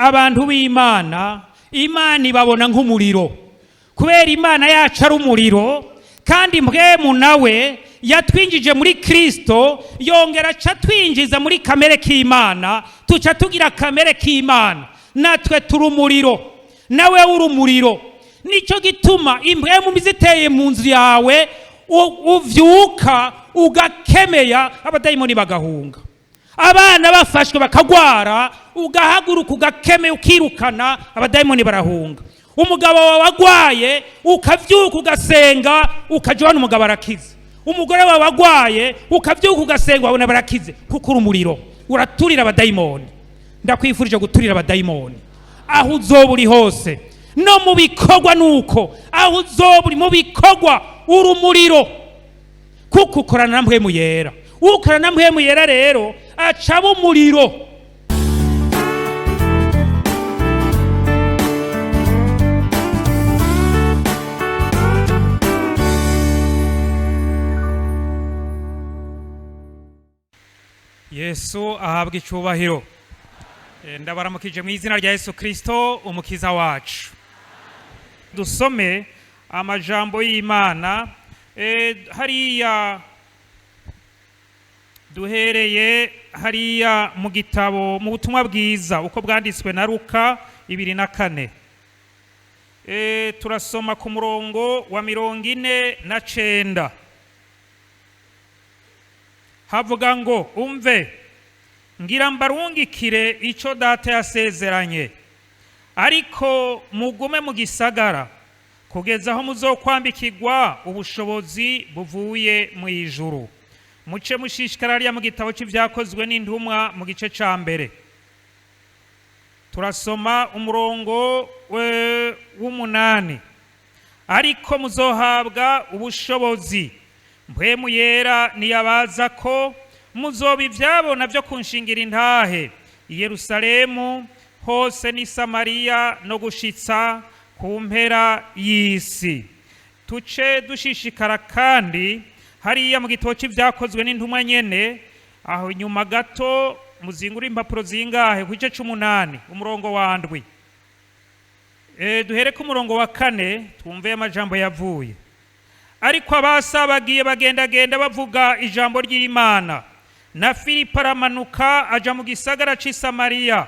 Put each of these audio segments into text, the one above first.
Abantu b'Imana, Imana ibabona nk'umuriro, kubera Imana yacu ari umuriro. Kandi Mpwemu nawe yatwinjije muri Kristo, yongera aca twinjiza muri kamere k'Imana, tuca tugira kamere k'Imana. Natwe turi umuriro, nawe uri umuriro. Nicyo gituma impwemu mbi ziteye mu nzu yawe, uvyuka ugakemeya, abadayimoni bagahunga. Abana bafashwe bakagwara, ugahaguruka ugakemea, ukirukana, abadayimoni barahunga. Umugabo wawe agwaye, ukavyuka ugasenga, ukaja ubona umugabo arakize. Umugore wawe agwaye, ukavyuka ugasenga, wabona barakize, kuko uri umuriro, uraturira abadayimoni. Ndakwifurije guturira abadayimoni aho uzoba uri hose, no mu bikorwa. Nuko aho uzoba uri mu bikorwa, uri umuriro, kuko ukorana na Mpwemu Yera. Ukorana na Mpwemu Yera rero acaba umuriro. Yesu ahabwa icubahiro. Ndabaramukije mu izina rya Yesu Kristo umukiza wacu. Dusome amajambo y'Imana. Hariya duhereye hariya mu gitabo, mu butumwa bwiza uko bwanditswe na Luka 24. Turasoma ku murongo wa 49. Havuga ngo: "Umve, ngira mbarungikire ico Data yasezeranye, ariko mugume mu gisagara kugeza aho muzokwambikirwa ubushobozi buvuye mu ijuru." Muce mushishikara hariya mu gitabo c'Ivyakozwe n'Intumwa, mu gice ca mbere, turasoma umurongo w'8: "Ariko muzohabwa ubushobozi Mpwemu Yera niyabaza ko, muzoba ivyabona vyo kunshingira intahe i Yerusalemu hose n'i Samariya no gushitsa ku mpera y'isi." Tuce dushishikara kandi hariya mu gitabo c'Ivyakozwe n'Intumwa nyene, aho inyuma gato, muzingura impapuro zingahe, ku gice c'umunani, umurongo wa 7. Duhere ku murongo wa 4, twumve amajambo yavuye: "Ariko abasa bagiye bagendagenda bavuga ijambo ry'Imana, na Filipo aramanuka aja mu gisagara c'i Samariya,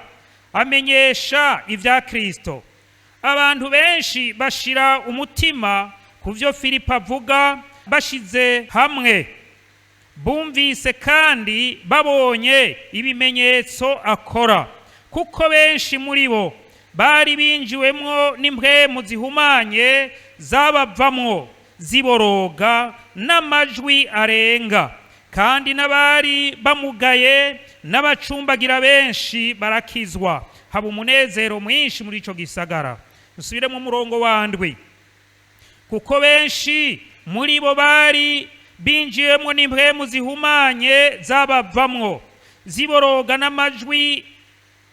amenyesha ibya Kristo. Abantu benshi bashira umutima ku byo Filipo avuga, bashize hamwe bumvise kandi babonye ibimenyetso akora, kuko benshi muri bo bari binjiwemwo n'impwemu zihumanye, zabavamwo ziboroga n'amajwi arenga, kandi n'abari bamugaye n'abacumbagira benshi barakizwa. Haba umunezero mwinshi muri ico gisagara." Nsubiremo umurongo wa 7: "Kuko benshi muri bo bari binjiyemwo n'impwemu zihumanye, zabavamwo ziboroga n'amajwi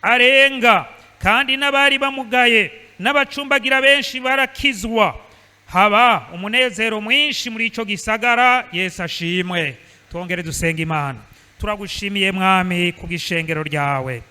arenga, kandi n'abari bamugaye n'abacumbagira benshi barakizwa. Haba umunezero mwinshi muri ico gisagara." Yesu ashimwe. Twongere dusenga Imana. Turagushimiye Mwami ku bw'ishengero ryawe,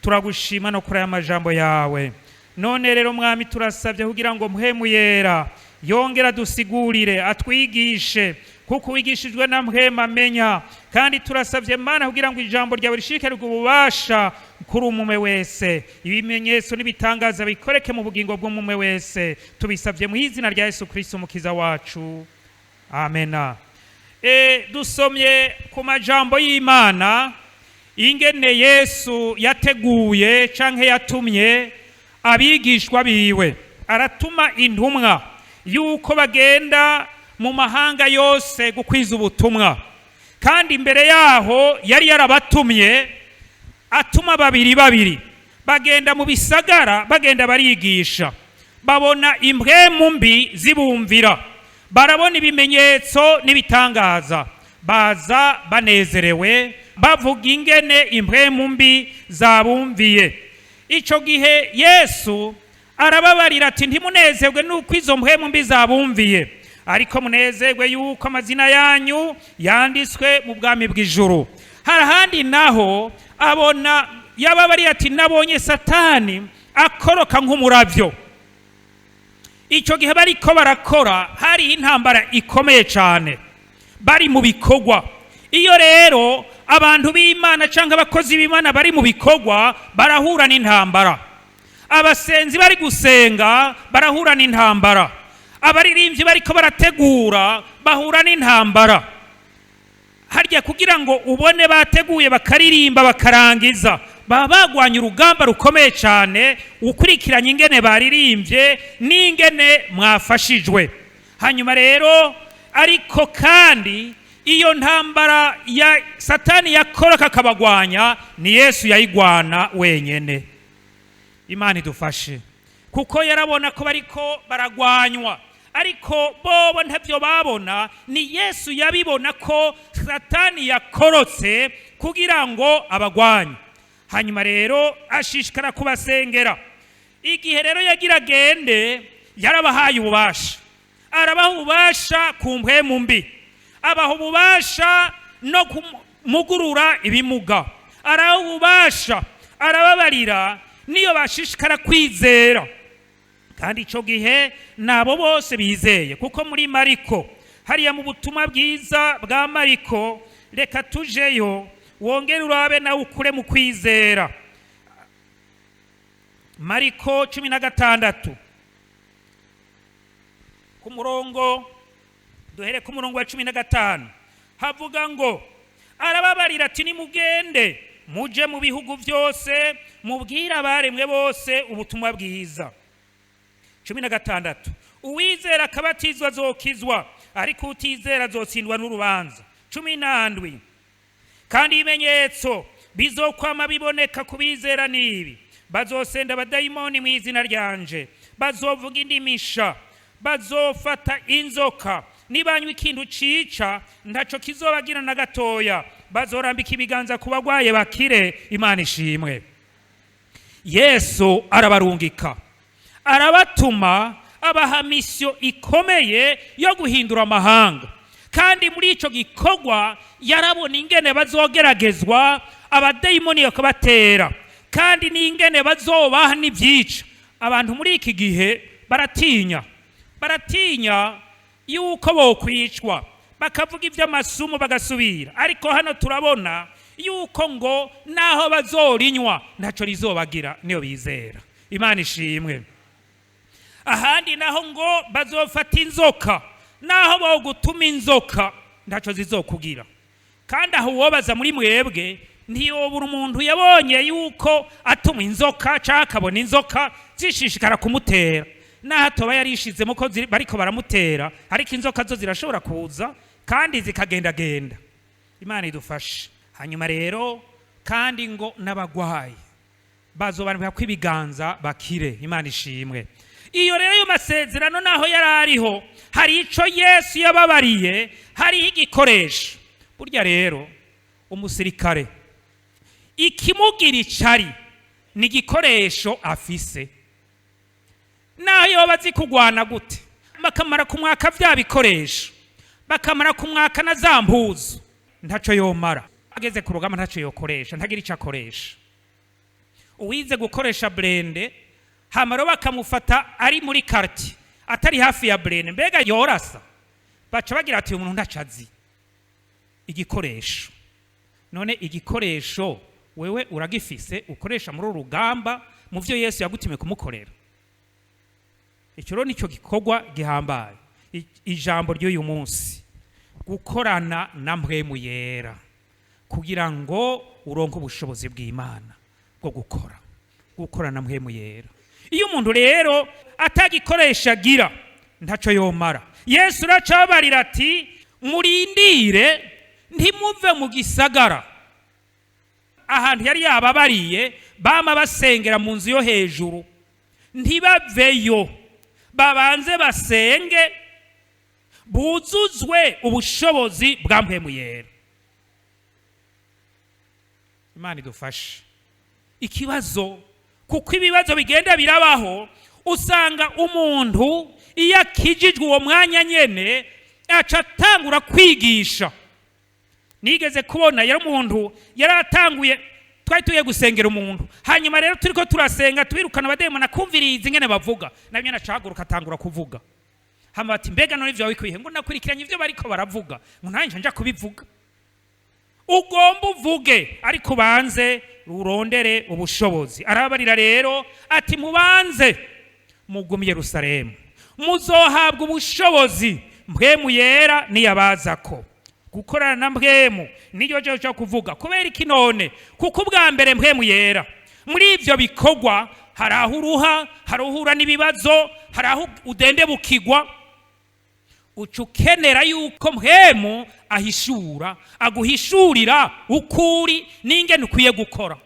turagushima no kuri aya majambo yawe. None rero Mwami, turasabye kugira ngo Mpwemu Yera yongera dusigurire, atwigishe, kuko wigishijwe na Mpwemu amenya. Kandi turasabye Mana kugira ngo ijambo ryawe rishikirirwe ububasha kuri umwe wese, ibimenyetso n'ibitangaza bikoreke mu bugingo bw'umwe wese. Tubisabye mu izina rya Yesu Kristo umukiza wacu, amena. Dusomye ku majambo y'Imana ingene Yesu yateguye canke yatumye abigishwa biwe, aratuma intumwa yuko bagenda mu mahanga yose gukwiza ubutumwa. Kandi imbere yaho yari yarabatumye, atuma babiri babiri, bagenda mu bisagara, bagenda barigisha, babona impwemu mbi zibumvira, barabona ibimenyetso n'ibitangaza, baza banezerewe bavuga ingene impwemu mbi zabumviye. Ico gihe Yesu arababarira ati: "Ntimunezerwe nuko izo mpwemu mbi zabumviye, ariko munezerwe yuko amazina yanyu yanditswe mu bwami bw'ijuru." Hari ahandi naho abona yababariye ati: "Nabonye Satani Akoroka nk'umurabyo. Icyo gihe bariko barakora, hariho intambara ikomeye cyane bari mu bikorwa. Iyo rero abantu b'Imana cyangwa abakozi b'Imana bari mu bikorwa, barahura n'intambara. Abasenzi bari gusenga barahura n'intambara, abaririmbyi bariko barategura bahura n'intambara. Harya kugira ngo ubone bateguye, bakaririmba, bakarangiza, baba bagwanye urugamba rukomeye cyane, ukurikiranye ingene baririmbye n'ingene mwafashijwe. Hanyuma rero, ariko kandi iyo ntambara ya Satani yakoroka akabagwanya, ni Yesu yayigwana wenyene. Imana idufashe, kuko yarabona ko bariko baragwanywa, ariko bobo ntabyo babona. Ni Yesu yabibona ko Satani yakorotse kugira ngo abagwanye. Hanyuma rero ashishikara kubasengera. Igihe rero yagira agende, yarabahaye ububasha, arabaha ububasha ku mpwemu mbi, abaha ububasha no kumugurura ibimuga, arabaha ububasha, arababarira niyo bashishikara kwizera. Kandi icyo gihe nabo bose bizeye, kuko muri Mariko, hariya mu butumwa bwiza bwa Mariko, reka tujeyo, wongere urabe nawe ukure mu kwizera. Mariko 16, ku murongo, duhere ku murongo wa 15, havuga ngo: "Arababarira ati: 'Nimugende muje mu bihugu byose, mubwire abaremwe bose ubutumwa bwiza.'" 16: "Uwizera akabatizwa azokizwa, ariko utizera azotsindwa n'urubanza." 17: "Kandi ibimenyetso bizokwama biboneka ku bizera n'ibi: bazosenda abadayimoni mu izina ryanje, bazovuga indimisha, bazofata inzoka, nibanywa ikintu cica ntaco kizobagira na gatoya, bazorambika ibiganza ku bagwaye bakire." Imana ishimwe. Yesu arabarungika, arabatuma, abaha mission ikomeye yo guhindura amahanga. Kandi muri ico gikorwa yarabona ingene bazogeragezwa, abadayimoni bakabatera, kandi n'ingene bazobaha n'ivyica. Abantu muri iki gihe baratinya, baratinya yuko bokwicwa, bakavuga iby'amasumu bagasubira. Ariko hano turabona yuko ngo naho bazorinywa ntaco rizobagira niyo bizera. Imana ishimwe. Ahandi naho ngo bazofata inzoka, naho bogutuma inzoka ntaco zizokugira. Kandi aho uwobaza muri mwebwe, ntiyobura umuntu yabonye yuko atuma inzoka cyangwa akabona inzoka zishishikara kumutera, naho atoba yarishizemo ko bariko baramutera. Ariko inzoka zo zirashobora kuza kandi zikagendagenda. Imana idufashe. Hanyuma rero kandi ngo n'abagwayi bazobarambika ko ibiganza bakire. Imana ishimwe. Iyo rero ayo masezerano naho yari ariho, hari ico Yesu yababariye, hariho igikoresho. Burya rero umusirikare ikimugira icari ni igikoresho afise. Naho yoba azi kugwana gute, bakamara kumwaka vya bikoresho, bakamara kumwaka na za mpuzu, ntaco yomara. Ageze ku rugamba ntaco yokoresha, ntagira ico akoresha. Uwize gukoresha blindé, hama rero bakamufata ari muri quartier, atari hafi ya blindé, mbega yorasa? Baca bagira ati: "Uyu muntu ntaco azi." Igikoresho. None igikoresho wewe uragifise ukoresha muri uru rugamba, mu vyo Yesu yagutumye kumukorera? Icyo rero nicyo gikorwa gihambaye. Ijambo ry'uyu munsi: gukorana na Mpwemu Yera kugira ngo uronke ubushobozi bw'Imana bwo gukora. Gukorana na Mpwemu Yera. Iyo umuntu rero atagikoresha agira, ntaco yomara. Yesu uracabarira ati: "Murindire, ntimuve mu gisagara." Ahantu yari yababariye, bama basengera mu nzu yo hejuru, ntibaveyo, babanze basenge, buzuzwe ubushobozi bwa Mpwemu Yera. Imana idufashe. Ikibazo, kuko ibibazo bigenda birabaho, usanga umuntu iyo akijijwe uwo mwanya nyene aca atangura kwigisha. Nigeze kubona yari umuntu yari atanguye. Twari tugiye gusengera umuntu, hanyuma rero turiko turasenga, twirukana abademoni, akumviriza ingene bavuga, nabyo nacahaguruka atangura kuvuga. Hama bati: "Mbega none ivyo wabikwiye?" Ngo: "Nakurikiranye ivyo bariko baravuga," ngo nanjye nja kubivuga. Ugomba uvuge, ariko ubanze urondere ubushobozi. Arababarira rero ati: "Mubanze mugume i Yerusalemu, muzohabwa ubushobozi Mpwemu Yera niyabazako." Gukorana na Mpwemu niyo cyo kuvuga. Kubera iki none? Kuko ubwa mbere Mpwemu Yera muri ibyo bikorwa hari aho uruha, hari uhura n'ibibazo, hari aho udendebukigwa, uca ukenera yuko Mpwemu ahishura, aguhishurira ukuri n'ingene ukwiye gukora,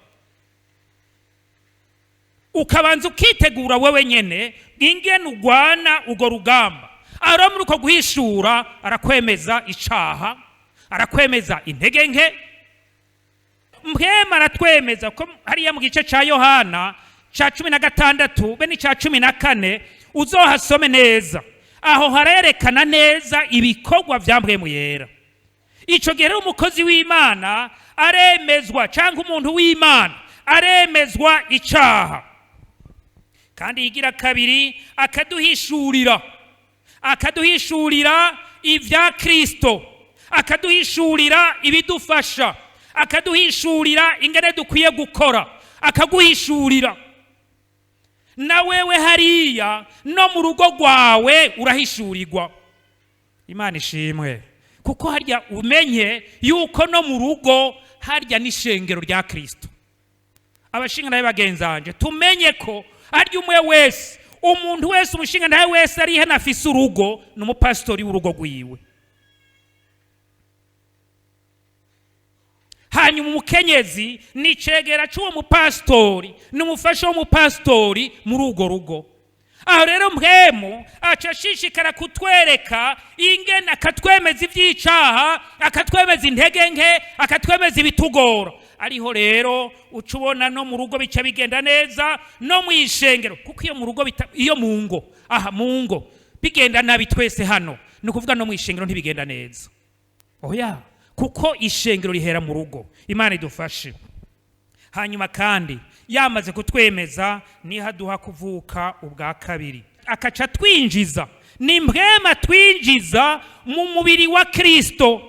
ukabanza ukitegura wewe nyene ingene ugwana urwo rugamba. Aho muri uko guhishura arakwemeza icaha, arakwemeza intege nke. Mpwemu aratwemeza ko hariya mu gice ca Yohana ca 16 be n'ica 14, uzohasome neza, aho harerekana neza ibikorwa vya Mpwemu Yera. Ico gihe rero umukozi w'Imana aremezwa, cyangwa umuntu w'Imana aremezwa icaha, kandi yigira kabiri akaduhishurira ibya Kristo, akaduhishurira ibidufasha, akaduhishurira ingene dukwiye gukora, akaguhishurira na wewe hariya no mu rugo rwawe urahishurirwa. Imana ishimwe, kuko harya umenye yuko no mu rugo harya n'ishengero rya Kristo. Abashinga bagenzanje, tumenye ko harya umwe wese, umuntu wese, umushinga ntawe wese ari hano afise urugo, ni umupasitori w'urugo rwiwe. Hanyuma umukenyezi ni icegera cy'uwo mupasitori, ni umufasha w'umupasitori muri urwo rugo. Aho rero Mpwemu aca ashishikara kutwereka ingene, akatwemeza iby'icaha, akatwemeza intege nke, akatwemeza ibitugora. Ariho rero uca ubona no mu rugo bica bigenda neza, no mu ishengero, kuko iyo mu rugo iyo mu ngo, aha mu ngo bigenda nabi twese hano, ni ukuvuga no mu ishengero ntibigenda neza. Oya, kuko ishengero rihera mu rugo. Imana idufashe. Hanyuma kandi yamaze kutwemeza, niho aduha kuvuka ubwa kabiri, akaca twinjiza, ni Mpwemu twinjiza mu mubiri wa Kristo,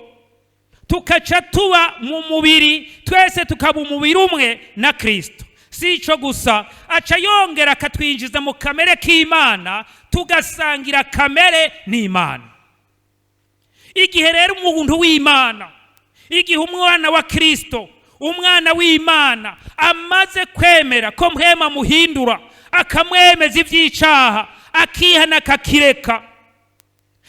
tukaca tuba mu mubiri twese, tukaba umubiri umwe na Kristo. Si ico gusa, aca yongera akatwinjiza mu kamere k'Imana, tugasangira kamere n'Imana. Igihe rero umuntu w'Imana, igihe umwana wa Kristo, umwana w'Imana amaze kwemera ko Mpwemu amuhindura, akamwemeza iby'icaha, akihana, akakireka,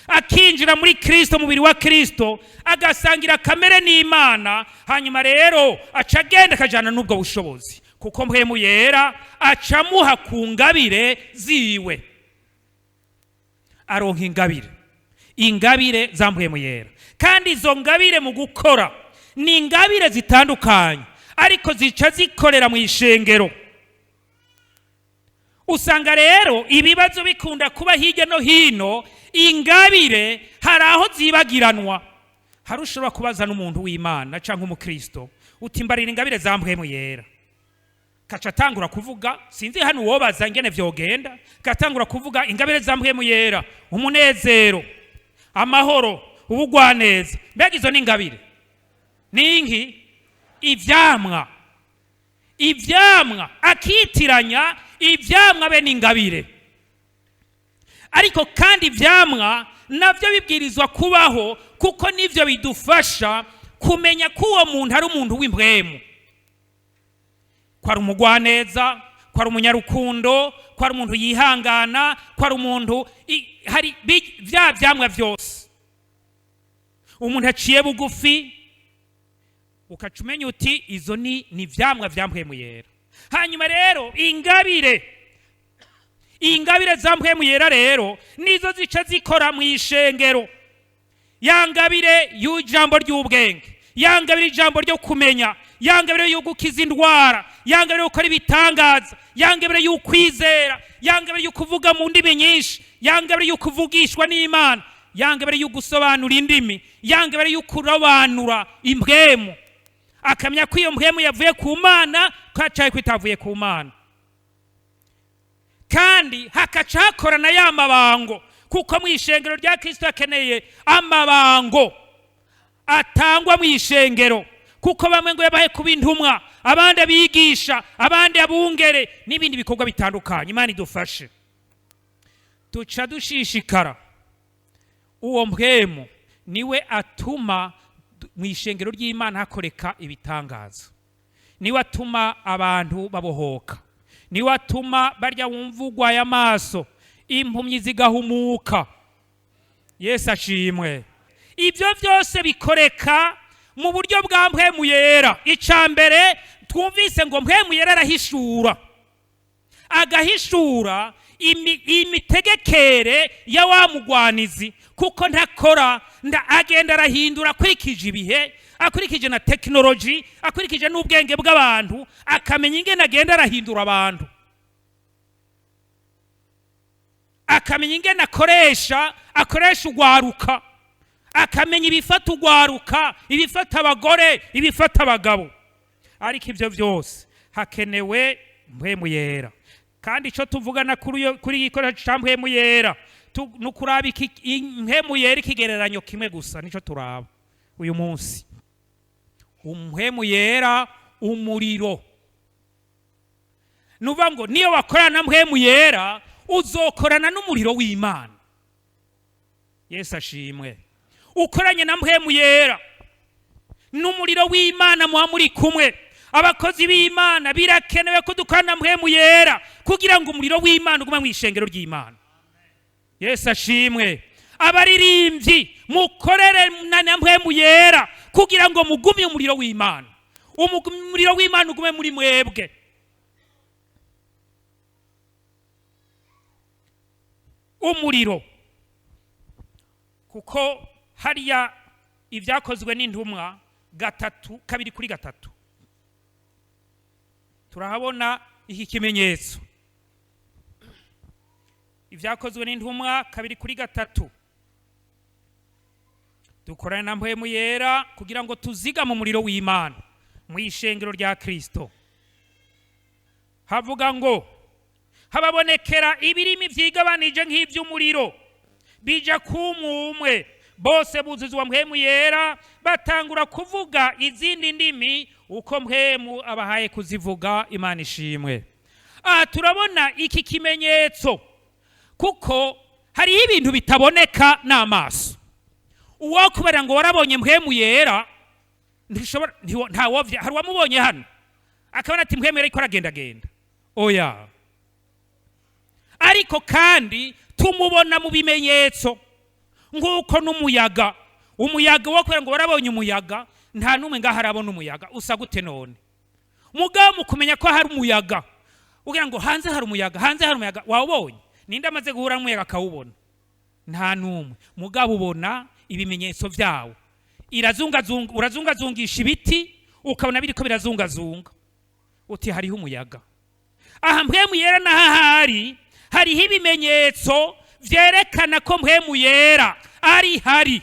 akinjira muri Kristo, umubiri wa Kristo, agasangira kamere n'Imana, hanyuma rero aca agenda akajyana n'ubwo bushobozi, kuko Mpwemu Yera aca amuha ku ngabire ziwe, aronka ingabire, ingabire za Mpwemu Yera. Kandi izo ngabire mu gukora ni ingabire zitandukanye, ariko zica zikorera mu ishengero. Usanga rero ibibazo bikunda kuba hirya no hino, ingabire hari aho zibagiranwa. Hari ushobora kubaza n'umuntu w'Imana cyangwa umukristo uti: "Mbarira ingabire za Mpwemu Yera." Kaca atangura kuvuga, sinzi hano uwobaza ingene vyogenda, katangura kuvuga ingabire za Mpwemu Yera: umunezero, amahoro, ubugwaneza. Mbega izo ni ingabire? Ni inki? Ivyamwa. Ivyamwa, akitiranya ivyamwa be n'ingabire. Ariko kandi ivyamwa navyo bibwirizwa kubaho, kuko nivyo bidufasha kumenya ko uwo muntu ari umuntu w'impwemu, ko ari umugwaneza, ko ari umunyarukundo, ko ari umuntu yihangana, ko ari umuntu hari vya vyamwa vyose, umuntu aciye bugufi, ukaca umenya uti izo ni ivyamwa vya Mpwemu Yera. Hanyuma rero ingabire za Mpwemu Yera rero nizo zica zikora mu ishengero. Ya ngabire y'ijambo ry'ubwenge, ya ngabire ijambo ryo kumenya, ya ngabire yo gukiza indwara, ya ngabire yo gukora ibitangaza, ya ngabire y'ukwizera, ya ngabire yo kuvuga mu ndimi nyinshi, ya ngabire yo kuvugishwa n'Imana, ya ngabire yo gusobanura indimi, ya ngabire yo kurobanura impwemu. Akamenya ko iyo mpwemu yavuye ku Mana, ko acaye ko itavuye ku Mana. Kandi hakaca hakorana ya mabango, kuko mu ishengero rya Kristo hakeneye amabango atangwa mu ishengero, kuko bamwe ngo yabahe kuba intumwa, abandi abigisha, abandi abungere, n'ibindi bikorwa bitandukanye. Imana idufashe. Tuca dushishikara. Uwo mpwemu niwe atuma mu ishengero ry'Imana hakoreka ibitangaza, niwe atuma abantu babohoka, niwe atuma barya wumva ugwaye amaso, impumyi zigahumuka. Yesu ashimwe. Ibyo byose bikoreka mu buryo bwa Mpwemu Yera. Icya mbere twumvise ngo Mpwemu Yera arahishura, agahishura imitegekere ya wa mugwanizi, kuko ntakora nda agenda arahindura akurikije ibihe, akurikije na tekinoloji, akurikije n'ubwenge bw'abantu, akamenya ingene agenda arahindura abantu, akamenya ingene akoresha ugwaruka, akamenya ibifata ugwaruka, ibifata abagore, ibifata abagabo. Ariko ibyo byose hakenewe Mpwemu Yera. Kandi icyo tuvugana kuri iyi gikoresho cya Mpwemu Yera ni ukuraba Mpwemu Yera ikigereranyo kimwe gusa, nicyo turaba uyu munsi. Mpwemu Yera umuriro, nuvuga ngo niyo wakorana na Mpwemu Yera uzokorana n'umuriro w'Imana. Yesu ashimwe. Ukoranye na Mpwemu Yera n'umuriro w'Imana muba muri kumwe. Abakozi b'Imana, birakenewe ko dukorana na Mpwemu Yera kugira ngo umuriro w'Imana ugume mu ishengero ry'Imana. Yesu ashimwe. Abaririmbyi, mukorere na Mpwemu Yera kugira ngo mugume umuriro w'Imana, umuriro w'Imana ugume muri mwebwe. Umuriro, kuko hariya Ibyakozwe n'Intumwa 3:2-3 turahabona iki kimenyetso. Ibyakozwe n'Intumwa 2:3. Dukorane na Mpwemu Yera kugira ngo tuzigame umuriro w'Imana mu ishengero rya Kristo. Havuga ngo hababonekera ibirimi vyigabanije nk'ivy'umuriro, bija kumwe umwe, bose buzuzwa Mpwemu Yera, batangura kuvuga izindi ndimi uko Mpwemu abahaye kuzivuga. Imana ishimwe. Aha turabona iki kimenyetso, kuko hariho ibintu bitaboneka n'amaso. Uwo kubera ngo warabonye Mpwemu Yera, ntishobora, ntawovya. Hari uwamubonye hano akabona ati Mpwemu Yera ariko aragendagenda? Oya. Ariko kandi tumubona mu bimenyetso, nk'uko n'umuyaga, umuyaga wo kubera ngo warabonye umuyaga, nta n'umwe ngaho arabona umuyaga usa gute. None mugabo mu kumenya ko hari umuyaga, ugira ngo hanze hari umuyaga, hanze hari umuyaga, wawubonye? Ninde amaze guhura n'umuyaga akawubona? Nta n'umwe. Mugabo ubona ibimenyetso byawo, irazungazunga, urazungazungisha ibiti ukabona biriko birazungazunga, uti hariho umuyaga. Aha Mpwemu Yera naho ahari, hariho ibimenyetso vyerekana ko Mpwemu Yera ari hari.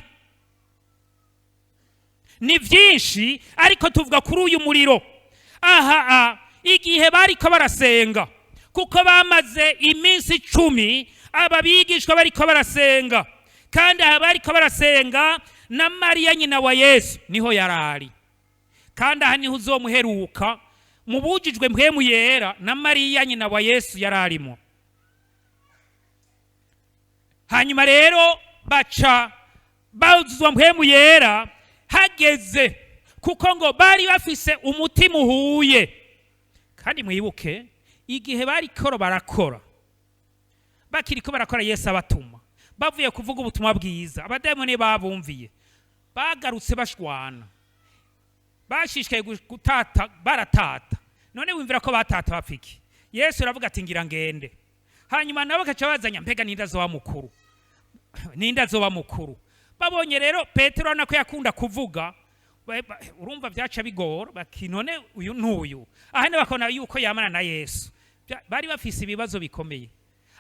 Ni byinshi, ariko tuvuga kuri uyu muriro aha. Igihe bariko barasenga, kuko bamaze iminsi 10 aba bigishwa bariko barasenga, kandi aha bariko barasenga na Mariya nyina wa Yesu niho yarari. Kandi aha niho uzomuheruka mu bujijwe Mpwemu Yera, na Mariya nyina wa Yesu yararimo. Hanyuma rero baca buzuzwa Mpwemu Yera hageze, kuko ngo bari bafise umutima uhuye. Kandi mwibuke igihe bariko barakora, bakiriko barakora, Yesu abatuma, bavuye kuvuga ubutumwa bwiza, abadayimoni babumviye, bagarutse bashwana, bashishikaye gutata, baratata. None wumvira ko batata bapfa iki? Yesu aravuga ati ngira ngende. Hanyuma nabo bakaca bazanya, mbega ninde azoba mukuru, ninde azoba mukuru? Babonye rero Petero, urabona ko yakunda kuvuga, urumva byaca bigora, bati none uyu n'uyu. Aha niho bakabona yuko yamana na Yesu. Bari bafise ibibazo bikomeye.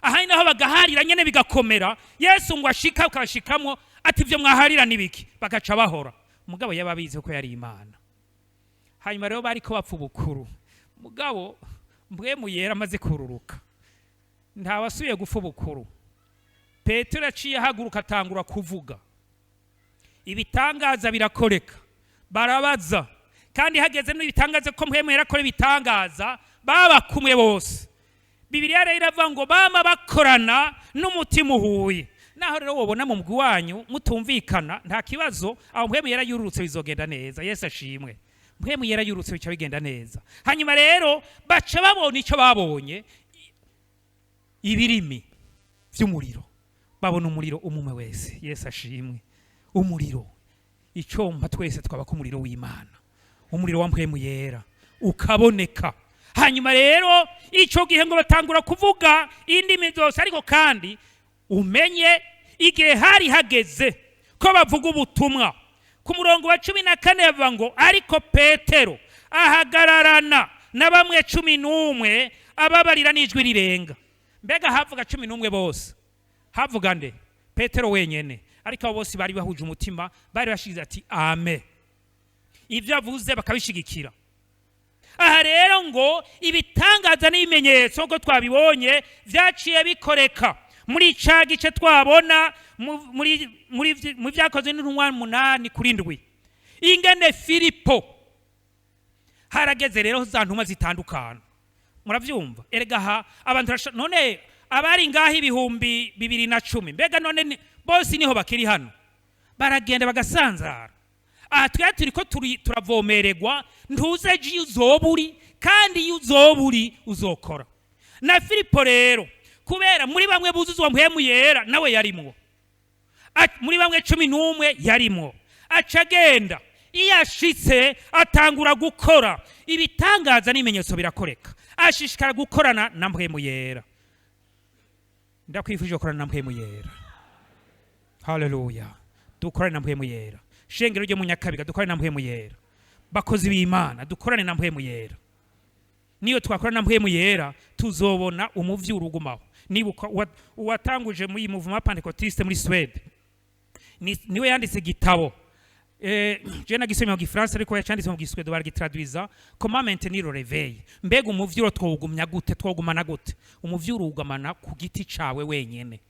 Aha naho bagaharira nyene bigakomera. Yesu ngo ashika akabashikamwo ati ibyo mwaharira nibiki? Bagaca bahora. Mugabo yaba abizi ko yari Imana. Hanyuma rero bariko bapfa ubukuru, mugabo Mpwemu Yera amaze kururuka, ntawasubiye gupfa ubukuru. Petero yaciye ahaguruka, atangura kuvuga, ibitangaza birakoreka. Barabaza kandi hageze n'ibitangaza ko Mpwemu Yera akora ibitangaza, baba kumwe bose. Bibiliya rero iravuga ngo bama bakorana n'umutima uhuye. Naho rero wobona mu mugwi wanyu mutumvikana, nta kibazo, aho Mpwemu Yera yururutse bizogenda neza. Yesu ashimwe. Mpwemu Yera yururutse bica bigenda neza. Hanyuma rero baca babona icyo babonye, ibirimi vy'umuriro. Babona umuriro umwe wese. Yesu ashimwe. Umuriro, icompa twese twabaka umuriro w'Imana, umuriro wa Mpwemu Yera ukaboneka. Hanyuma rero ico gihe ngo batangura kuvuga indimi zose. Ariko kandi umenye igihe hari hageze ko bavuga ubutumwa, ku murongo wa 14 bavuga ngo: "Ariko Petero ahagararana na bamwe 11, ababarira n'ijwi rirenga." Mbega havuga 11 bose? Havuga nde? Petero wenyene. Ariko abo bose bari bahuje umutima, bari bashize ati "Amen", ibyo avuze bakabishigikira. Aha rero ngo ibitangaza n'ibimenyetso, nk'uko twabibonye, byaciye bikoreka muri ca gice twabona mu Byakozwe n'Intumwa 8 kuri 7, ingene Filipo harageze rero za ntumwa zitandukana. Murabyumva erega, aha abantu none abari ngaho 2010, mbega none bose niho bakiri hano? Baragenda bagasanzara. Aha twari turi ko turavomererwa, ntuze ejo iyo uzoba uri, kandi iyo uzoba uri uzokora. Na Filipo rero, kubera muri bamwe buzuzwa Mpwemu Yera, nawe yarimwo. Muri bamwe 11 yarimwo. Aca agenda, iyo ashitse atangura gukora ibitangaza n'ibimenyetso birakoreka. Ashishikara gukorana na Mpwemu Yera. Ndakwifuje gukorana na Mpwemu Yera. Haleluya! Dukorane na Mpwemu Yera. Shengero ryo mu Nyakabiga, dukorane na Mpwemu Yera. Bakozi b'Imana, dukorane na Mpwemu Yera. Niyo twakorana na Mpwemu Yera, tuzobona umuvyuro ugumaho. Nibuka uwatanguje muri iyi mouvement pentecôtiste muri Suède, niwe yanditse igitabo, je nagisomye mu Gifaransa, ariko yacanditse mu Giswede, baragitraduiza, "Comment maintenir le réveil". Mbega umuvyuro twowugumya gute, twogumana gute? Umuvyuro uwugumana ku giti cawe wenyene,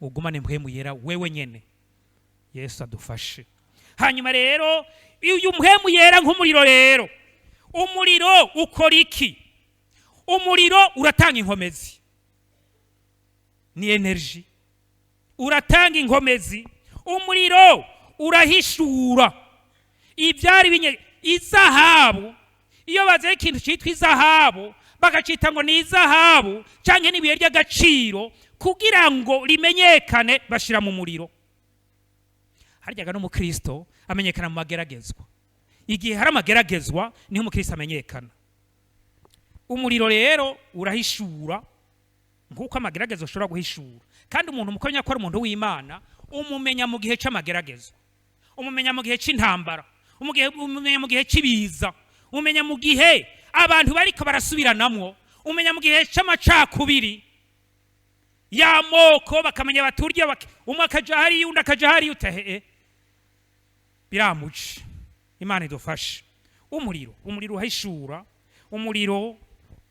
ugumane Mpwemu Yera wewe nyene. Yesu adufashe. Hanyuma rero uyu Mpwemu Yera nk'umuriro rero, umuriro ukora iki? Umuriro uratanga inkomezi, ni énergie, uratanga inkomezi. Umuriro urahishura ibyari binye. Izahabu, iyo bazanye ikintu cyitwa izahabu, bakacita ngo ni izahabu cyangwa n'ibuye ry'agaciro, kugira ngo rimenyekane bashyira mu muriro. Haryaga n'umukristo amenyekana mu mageragezwa. Igihe hari amageragezwa niho umukristo amenyekana. Umuriro rero urahishura nk'uko amageragezwa ashobora guhishura. Kandi umuntu mukamenya ko ari umuntu w'Imana, umumenya mu gihe c'amageragezwa, umumenya mu gihe c'intambara, umumenya mu gihe cy'ibiza, umenya mu gihe abantu bariko barasubiranamwo, umenya mu gihe c'amacakubiri y'amoko, bakamenya baturya umwe akaja hariya, undi akaja hariya, utahe biramuce. Imana idufashe. Umuriro urahishura, umuriro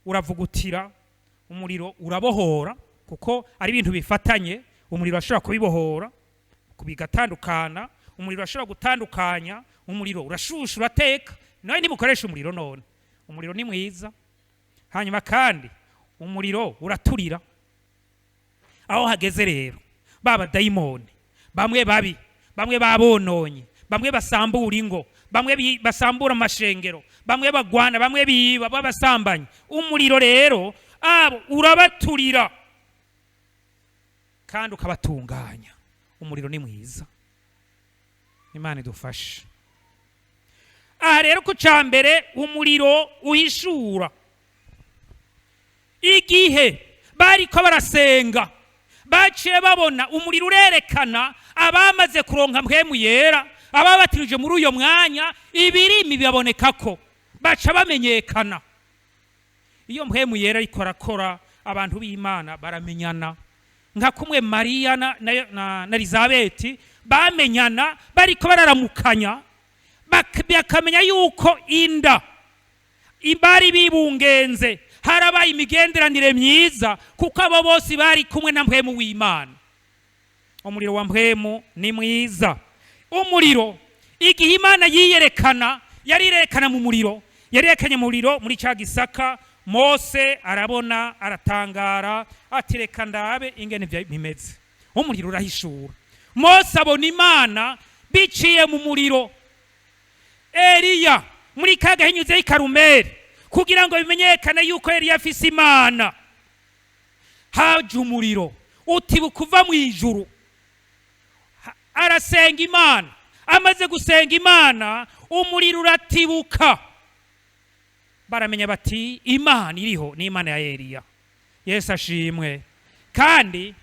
uravugutira, umuriro urabohora, kuko ari ibintu bifatanye. Umuriro urashobora kubibohora bigatandukana, umuriro urashobora gutandukanya, umuriro urashusha, urateka. Nawe ntimukoresha umuriro none? Umuriro ni mwiza. Hanyuma kandi umuriro uraturira. Aho hageze rero baba dayimoni bamwe babi, bamwe babononye, bamwe basambura ingo, bamwe basambura amashengero, bamwe bagwana, bamwe biba, babasambanyi, umuriro rero abo urabaturira kandi ukabatunganya. Umuriro ni mwiza. Imana idufashe. Aha rero ku ca mbere, umuriro uhishura. Igihe bariko barasenga, baciye babona umuriro urerekana abamaze kuronka Mpwemu Yera, ababatirije muri uyo mwanya. Ibirimi bibabonekako, baca bamenyekana. Iyo Mpwemu Yera ariko arakora, abantu b'Imana baramenyana, nka kumwe Mariya na Elizabeti bamenyana bariko bararamukanya. Bakamenya yuko inda bari bibungenze, harabaye imigenderanire myiza, kuko abo bose bari kumwe na Mpwemu w'Imana. Umuriro wa Mpwemu ni mwiza. Umuriro, igihe Imana yiyerekana, yariyerekana mu muriro, yarerekanye mu muriro muri cya gisaka. Mose arabona, aratangara, ati: "Reka ndabe ingene bimeze." Umuriro urahishura. Mose abona Imana biciye mu muriro. Eliya muri ka gahinyuze y'i Karumeli, kugira ngo bimenyekane yuko Eliya afise Imana, haje umuriro utibuka uva mu ijuru. Arasenga Imana. Amaze gusenga Imana, umuriro uratibuka, baramenya bati: "Imana iriho ni Imana ya Eliya." Yesu ashimwe. Kandi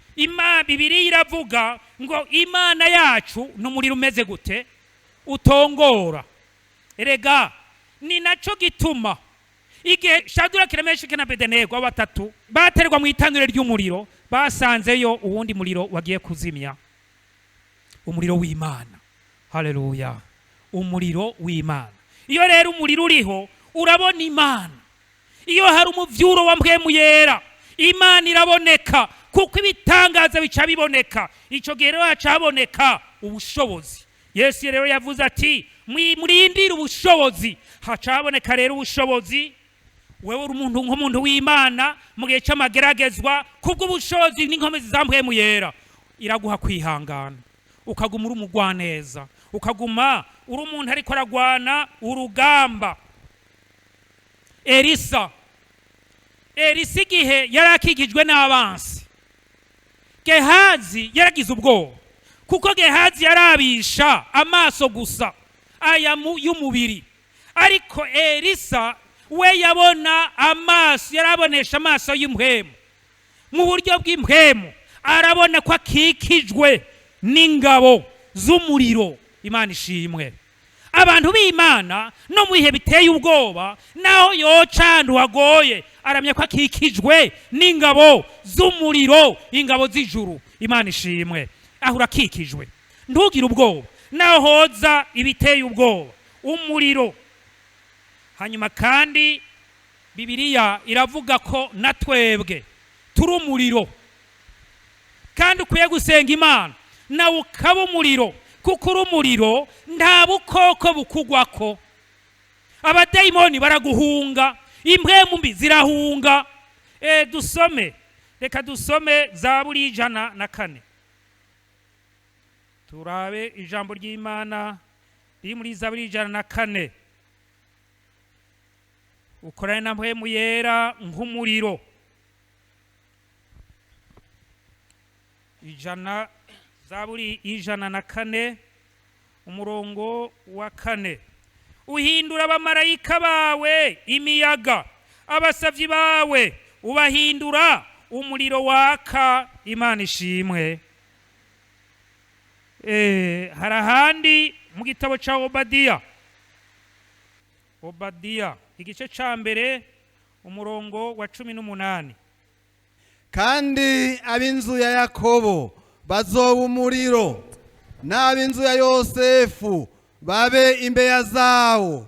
Bibiliya iravuga ngo Imana yacu ni umuriro umeze gute? Utongora. Erega ni naco gituma igihe Shaduraki na Meshaki na Abedenego, batatu baterwa mu itanure ry'umuriro, basanzeyo uwundi muriro wagiye kuzimya, umuriro w'Imana. Haleluya! Umuriro w'Imana. Iyo rero umuriro uriho, urabona Imana. Iyo hari umuvyuro wa Mpwemu Yera, Imana iraboneka, kuko ibitangaza bica biboneka. Ico gihe rero haca haboneka ubushobozi. Yesu rero yavuze ati: "Murindire ubushobozi." Haca haboneka rero ubushobozi. Wewe uri umuntu, nk'umuntu w'Imana, mu gihe c'amageragezwa, kubw'ubushobozi n'inkomezi za Mpwemu Yera, iraguha kwihangana, ukaguma uri umugwaneza, ukaguma uri umuntu ariko aragwana urugamba. Elisa igihe yari akikijwe n'abansi, Gehazi yaragize ubwoba, kuko Gehazi yarabisha amaso gusa aya y'umubiri, ariko Elisa we yabona amaso, yarabonesha amaso y'impwemu. Mu buryo bw'impwemu arabona ko akikijwe n'ingabo z'umuriro. Imana ishimwe. Abantu b'Imana, no mu bihe biteye ubwoba, naho yoca ahantu hagoye, aramya ko akikijwe n'ingabo z'umuriro, ingabo z'ijuru. Imana ishimwe. Aho urakikijwe, ntugire ubwoba naho hoza ibiteye ubwoba. Umuriro. Hanyuma kandi Bibiliya iravuga ko na twebwe turi umuriro, kandi ukwiye gusenga Imana nawe ukaba umuriro, kuko uri umuriro nta bukoko bukugwako. Abadayimoni baraguhunga, impwemu mbi zirahunga. Dusome, reka dusome Zaburi 104, turabe ijambo ry'Imana riri muri Zaburi 104. Ukorane na Mpwemu Yera nk'umuriro. Zaburi 104, umurongo wa 4: "Uhindura abamarayika bawe imiyaga, abasavyi bawe ubahindura umuriro waka." Imana ishimwe. Hari ahandi mu gitabo ca Obadiya, Obadiya igice ca 1, umurongo wa 18. Kandi ab'inzu ya Yakobo bazoba umuriro, n'ab'inzu ya Yosefu babe imbeya zawo,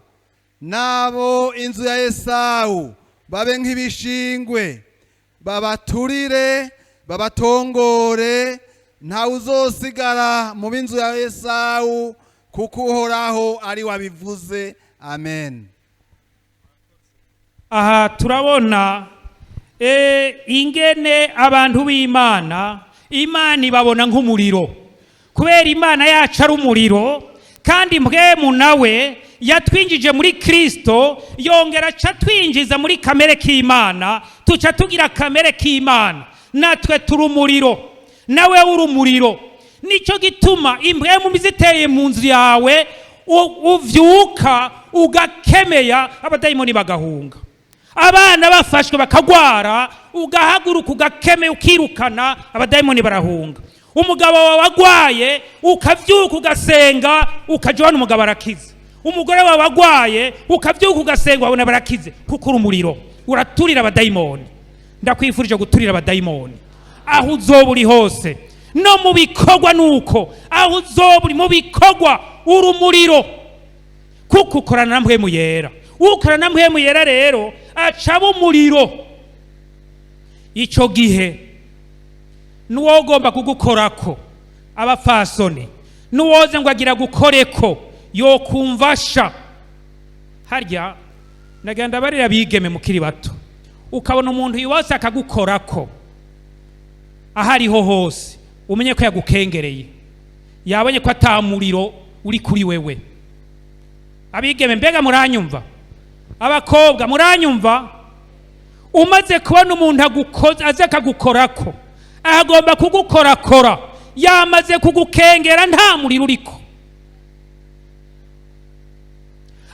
n'abo inzu ya Esawu babe nk'ibishingwe, babaturire, babatongore, ntawe uzosigara mu b'inzu ya Esawu, kuko Uhoraho ari wabivuze. Amen. Aha turabona ingene abantu b'Imana, Imana ibabona nk'umuriro, kubera Imana yacu ari umuriro. Kandi Mpwemu nawe yatwinjije muri Kristo, yongera aca twinjiza muri kamere k'Imana, tuca tugira kamere k'Imana. Natwe turi umuriro, nawe uri umuriro. Nicyo gituma impwemu mbi ziteye mu nzu yawe, uvyuka ugakemeya, abadayimoni bagahunga. Abana bafashwe bakagwara, ugahaguruka ugakemeye, ukirukana abadayimoni, barahunga. Umugabo wawe agwaye, ukavyuka ugasenga, ukaja ubona umugabo arakize. Umugore wawe agwaye, ukavyuka ugasenga, wabona barakize, kuko uri umuriro, uraturira abadayimoni. Ndakwifurije guturira abadayimoni aho uzoba uri hose, no mu bikorwa. Nuko aho uzoba uri mu bikorwa, uri umuriro. Kuko ukorana na Mpwemu Yera. Ukorana na Mpwemu Yera rero acaba umuriro. Icyo gihe n'uwogomba kugukorako, abafasoni, n'uwoze ngo agira gukoreko, yokumva sha. Harya nagenda barira bigeme mukiri bato, ukabona umuntu yubatse akagukorako aho ariho hose, umenye ko yagukengereye, yabonye ko atamuriro uri kuri wewe. Abigeme, mbega muranyumva? Abakobwa, muranyumva? Umaze kubona umuntu aze akagukorako, agomba kugukorakora, yamaze kugukengera, nta muriro uriko.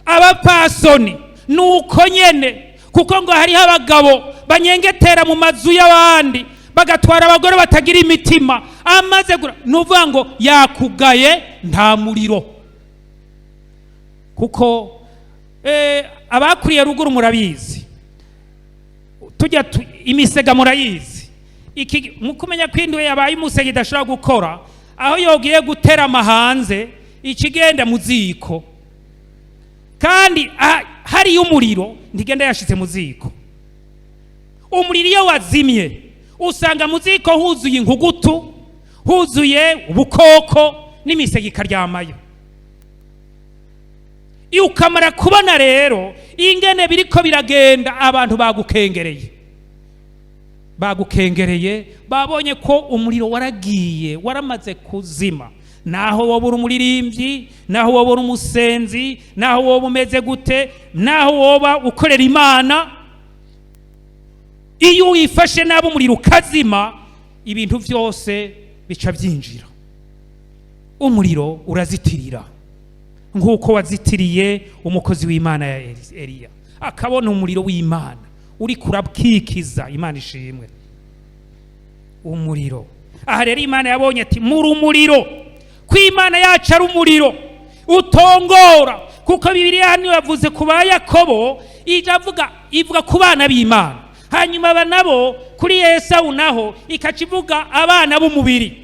Abapasoni nuko nyene, kuko ngo hariho abagabo banyengetera mu mazu y'abandi, bagatwara abagore batagira imitima. Amaze nuvuga ngo yakugaye, nta muriro. Kuko abakuriye ruguru murabizi, tujya imisega murayizi. Iki mukumenya ko indwe yabaye umusega idashobora gukora, aho yogiye guterama hanze ikigenda mu ziko, kandi hariyo umuriro ntigenda yashitse mu ziko. Umuriro iyo wazimye usanga mu ziko huzuye inkugutu, huzuye ubukoko, n'imisega ikaryamayo. Iyo ukamara kubona rero ingene biriko biragenda, abantu bagukengereye, bagukengereye, babonye ko umuriro waragiye, waramaze kuzima. Naho woba uri umuririmbyi, naho woba uri umusenzi, naho woba umeze gute, naho woba ukorera Imana, iyo wifashe nabi umuriro ukazima, ibintu byose bica byinjira. Umuriro urazitirira, nk'uko wazitiriye umukozi w'Imana ya Eliya, akabona umuriro w'Imana uri kurabwikiza. Imana ishimwe. Umuriro aha rero, Imana yabonye ati muri umuriro, ko Imana yacu ari umuriro utongora. Kuko Bibiliya hano yavuze ku ba Yakobo, iravuga, ivuga ku bana b'Imana. Hanyuma aba nabo kuri Esawu naho ikaca ivuga abana b'umubiri,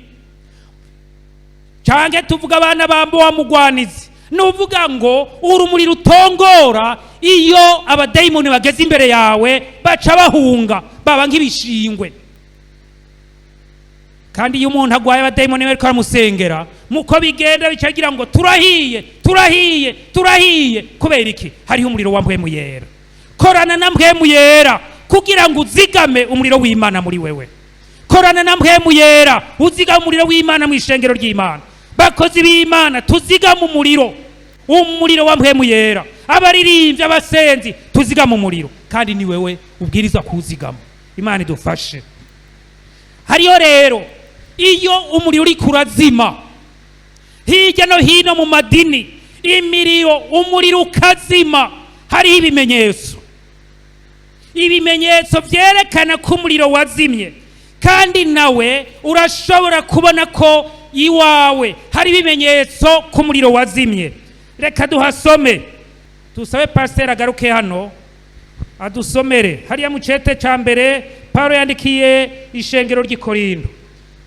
canke tuvuga abana ba wa mugwanizi. Nuvuga ngo urumuri rutongora, iyo abadayimoni bageze imbere yawe baca bahunga, baba nk'ibishingwe. Kandi iyo umuntu agwaye, abadayimoni bariko baramusengera, muko bigenda bicagira ngo turahiye, turahiye, turahiye. Kubera iki? Hariho umuriro wa Mpwemu Yera. Korana na Mpwemu Yera kugira ngo uzigame umuriro w'Imana muri wewe. Korana na Mpwemu Yera uzigame umuriro w'Imana mu ishengero ry'Imana. Bakozi b'Imana, tuzigame umuriro, umuriro wa Mpwemu Yera. Abaririmbyi, abasenzi, tuzigame umuriro, kandi ni wewe ubwirizwa kuwuzigama. Imana idufashe. Hariyo rero iyo umuriro uriko urazima hirya no hino mu madini, imiriro, umuriro ukazima, hariho ibimenyetso, ibimenyetso vyerekana ko umuriro wazimye. Kandi nawe urashobora kubona ko iwawe hari ibimenyetso ko umuriro wazimye. Reka duhasome, tusabe pasiteri agaruke hano adusomere hariya mu cete ca mbere Paulo yandikiye ishengero ry'i Korinto.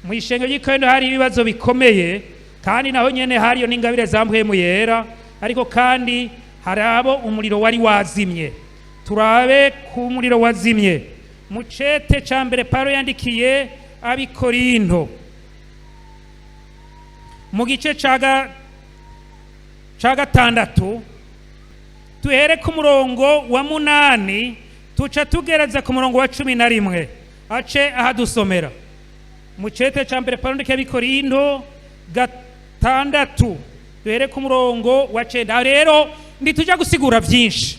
Mu ishengero ry'i Korinto hari ibibazo bikomeye, kandi naho nyene hariyo n'ingabire za Mpwemu Yera, ariko kandi hari abo umuriro wari wazimye. Turabe ku muriro wazimye mu cete ca mbere Paulo yandikiye ab'i Korinto, mu gice ca gatandatu, tuhere ku murongo wa 8, tuca tugereza ku murongo wa 11. Ace ahadusomera mu cete ca mbere Paulo yandikiye ab'i Korinto 6, duhere ku murongo wa 9. Aho rero ntituja gusigura vyinshi,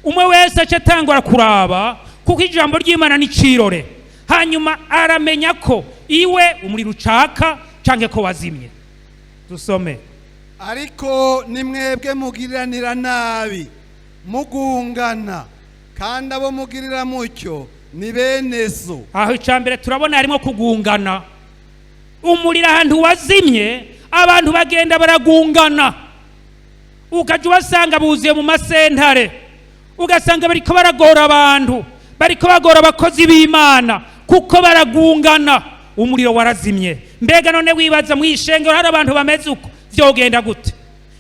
umwe wese ace atangura kuraba, kuko ijambo ry'Imana ni cirore. Hanyuma aramenya ko iwe umuriro ucaka canke ko wazimye. Dusome. Ariko ni mwebwe mugiriranira nabi mugungana, kandi abo mugirira mutyo ni bene so. Aho icya mbere turabona harimo kugungana. Umuriro ahantu wazimye, abantu bagenda baragungana, ukajya ubasanga buzuye mu masentare, ugasanga bariko baragora abantu, bariko bagora abakozi b'Imana, kuko baragungana, umuriro warazimye. Mbega none wibaza mu ishengero hari abantu bameze uko vyogenda gute?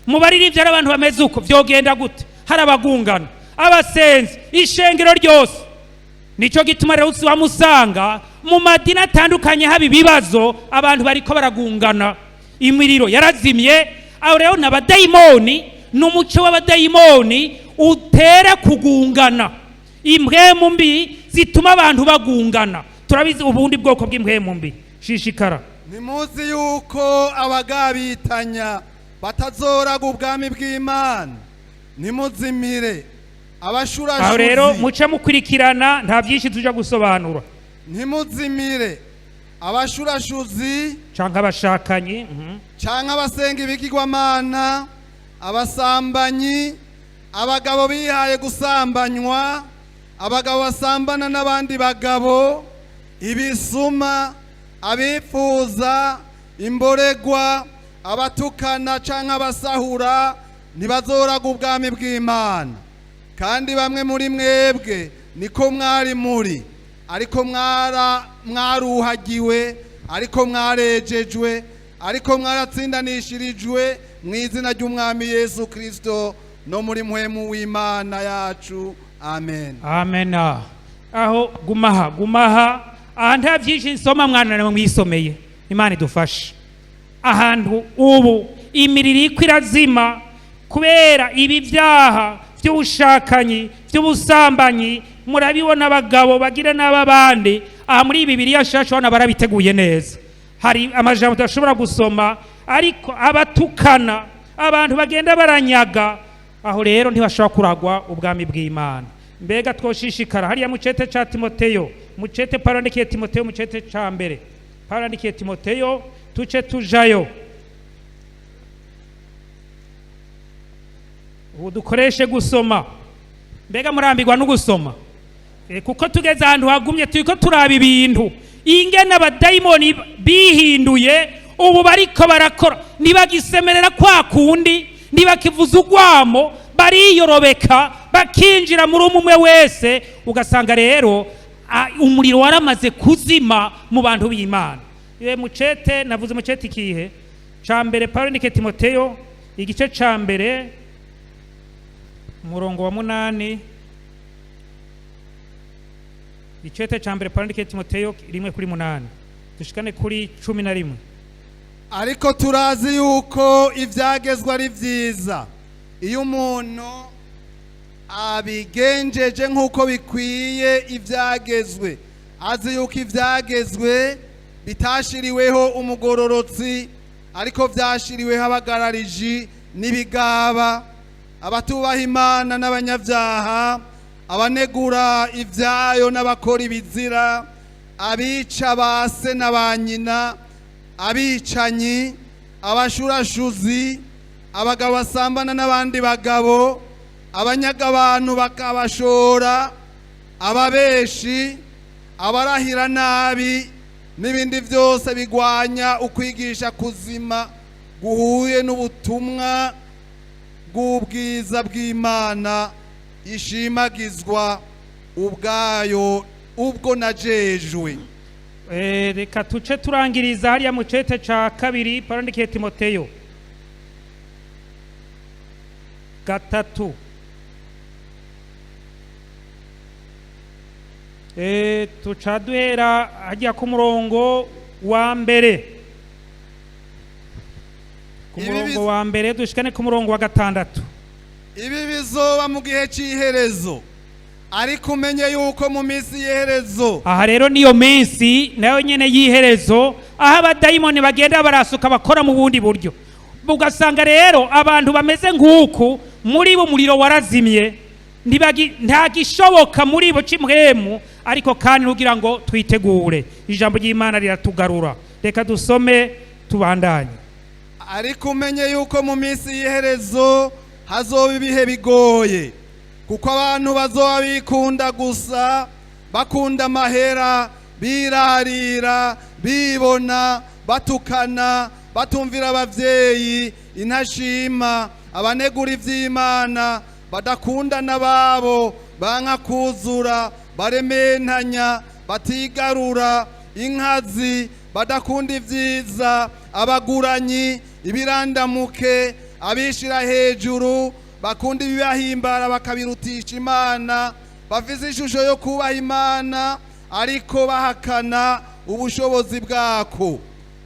Mu baririmbyi hari abantu bameze uko, vyogenda gute? Hari abagungana, abasenzi, ishengero ryose. Nicyo gituma rero wamusanga mu madini atandukanye haba ibibazo, abantu bariko baragungana, imiriro yarazimye. Aho rero ni abadayimoni, ni umuco w'abadayimoni utera kugungana, impwemu mbi zituma abantu bagungana. Turabizi ubundi bwoko bw'impwemu mbi. Shishikara. Ntimuzi yuko abagabitanya batazoraga ubwami bw'Imana? Ntimuzimire. Aho rero Abashurashuzi. muce mukurikirana, nta byinshi tuja gusobanura. Ntimuzimire. Abashurashuzi canke abashakanyi. Canke abasenga ibigirwamana, abasambanyi, abagabo bihaye gusambanywa, abagabo basambana n'abandi bagabo, ibisuma, abifuza imboregwa, abatukana canke abasahura, ntibazoraga ubwami bw'Imana. Kandi bamwe muri mwebwe niko mwari muri, ariko mwara mwaruhagiwe, ariko mwarejejwe, ariko mwaratsindanishirijwe mu izina ry'Umwami Yesu Kristo no muri mpwemu w'Imana yacu. Amen. Amena. Aho gumaha, gumaha aha, nta byinshi nsoma, mwana nawe mwisomeye. Imana idufashe. Ahantu ubu imiriro iriko irazima kubera ibi byaha by'ubushakanyi, by'ubusambanyi, murabibona, abagabo bagira n'ab'abandi. Aha muri Bibiliya nshasha hano barabiteguye neza, hari amajambo tudashobora gusoma, ariko abatukana, abantu bagenda baranyaga, aho rero ntibashobora kuragwa ubwami bw'Imana. Mbega twoshishikara hariya mu cete ca Timoteyo, mu cete Pawulo yandikiye Timoteyo, mu cete ca mbere Pawulo yandikiye Timoteyo, tuce tujayo. Ubu dukoreshe gusoma. Mbega murambirwa no gusoma? Kuko tugeze ahantu hagumye, turiko turaba ibintu ingene abadayimoni bihinduye, ubu bariko barakora, ntibagisemerera kwa kundi, ntibakivuza urwamo, bariyorobeka bakinjira muri umwe umwe wese. Ugasanga rero umuriro waramaze kuzima mu bantu b'Imana. Mucete navuze, mucete ikihe ca mbere Pawulo yandikiye Timoteyo, igice ca mbere, umurongo wa 8. Icete ca mbere Pawulo yandikiye Timoteyo, 1:8, dushikane kuri 11. Ariko turazi yuko ibyagezwe ari byiza iyo umuntu abigenjeje nk'uko bikwiye ibyagezwe, azi yuko ibyagezwe bitashiriweho umugororotsi, ariko byashiriweho abagarariji n'ibigaba, abatubaha Imana n'abanyabyaha, abanegura ibyayo n'abakora ibizira, abica ba se na ba nyina, abicanyi, abashurashuzi, abagabo basambana n'abandi bagabo, abanyaga abantu bakabashora, ababeshi, abarahira nabi, n'ibindi byose bigwanya ukwigisha kuzima guhuye n'ubutumwa bw'ubwiza bw'Imana ishimagizwa ubwayo, ubwo najejwe. Reka tuce turangiriza hariya mu cete ca kabiri Pawulo yandikiye Timoteyo, 3. Tuca duhera hajya ku murongo wa mbere, ku Ibi murongo wa mbere dushikane ku murongo wa 6. Ibi bizoba mu gihe cy'iherezo, ariko umenye yuko mu minsi y'iherezo. Aha rero niyo minsi nayo nyene y'iherezo, aho abadayimoni bagenda barasuka, bakora mu bundi buryo, ugasanga rero abantu bameze nk'uku muri bo umuriro warazimye, nta gishoboka muri bo c'impwemu. Ariko kandi kugira ngo twitegure, ijambo ry'Imana riratugarura. Reka dusome tubandanye. Ariko umenye yuko mu minsi y'iherezo hazoba ibihe bigoye, kuko abantu bazoba bikunda gusa, bakunda amahera, birarira, bibona, batukana, batumvira abavyeyi, intashima, abanegura ivy'Imana, badakunda n'ababo, banka kuzura, barementanya, batigarura, inkazi, badakunda ibyiza, abaguranyi, ibirandamuke. Abishira hejuru, bakunda ibibahimbara bakabirutisha Imana, bafise ishusho yo kubaha Imana ariko bahakana ubushobozi bwako.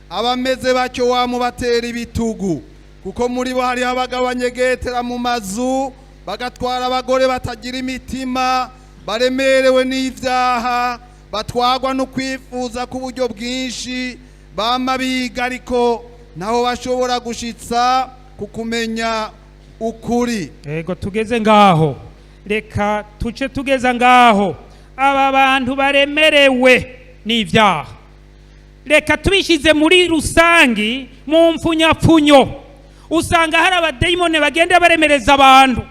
Abameze batyo wamubatera ibitugu, kuko muri bo hariho abagabo banyegetera mu mazu, bagatwara abagore batagira imitima, baremerewe n'ivyaha, batwagwa no kwifuza k'uburyo bwinshi, bama biga ariko ntaho bashobora gushitsa ku kumenya ukuri. Ego, tugeze ngaho, reka tuce tugeza ngaho. Aba bantu baremerewe n'ibyaha, reka tubishyize muri rusangi mu mfunyapfunyo, usanga hari abadayimoni bagenda baremereza abantu,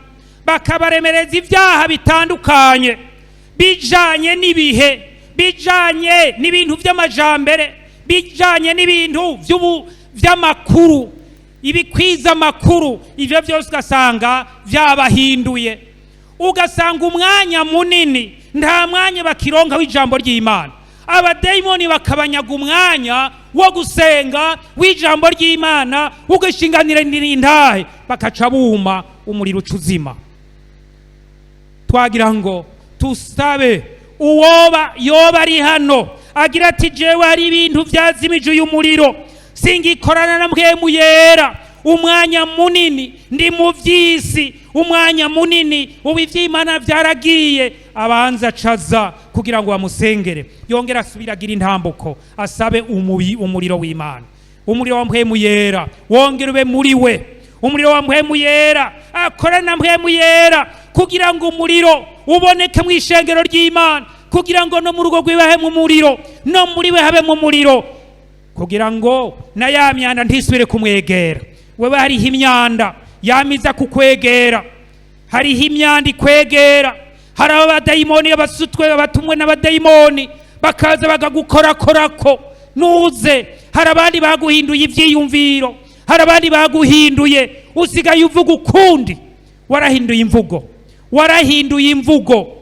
bakabaremereza ibyaha bitandukanye bijanye n'ibihe, bijanye n'ibintu by'amajambere, bijanye n'ibintu vy'amakuru, ibikwiza amakuru. Ivyo byose ugasanga vyabahinduye, ugasanga umwanya munini nta mwanya bakironka w'ijambo ry'Imana. Abadayimoni bakabanyaga umwanya wo gusenga, w'ijambo ry'Imana, ugashinganira intahe, bakaca buma, umuriro uca uzima. Twagira ngo tusabe uwoba yoba ari hano agira ati: "Jewe hari ibintu byazimije uyu muriro, singikorana na Mpwemu Yera, umwanya munini ndi mu by'isi, umwanya munini ubu iby'Imana byaragiye," abanza acaza kugira ngo bamusengere, yongere asubire agira intambuko, asabe umuriro w'Imana, umuriro wa Mpwemu Yera wongere ube muri we, umuriro wa Mpwemu Yera, akorane na Mpwemu Yera kugira ngo umuriro uboneke mu ishengero ry'Imana, kugira ngo no mu rugo rwiwe habemo umuriro, no muri we habemo umuriro, kugira ngo na ya myanda ntisubire kumwegera. Wewe hariho imyanda yamiza kukwegera, hariho imyanda ikwegera, hari abadayimoni abasutwe batumwe n'abadayimoni bakaza bakagukorakorako nuze. Hari abandi baguhinduye ivyiyumviro, hari abandi baguhinduye, usigaye uvuga ukundi, warahinduye imvugo, warahinduye imvugo,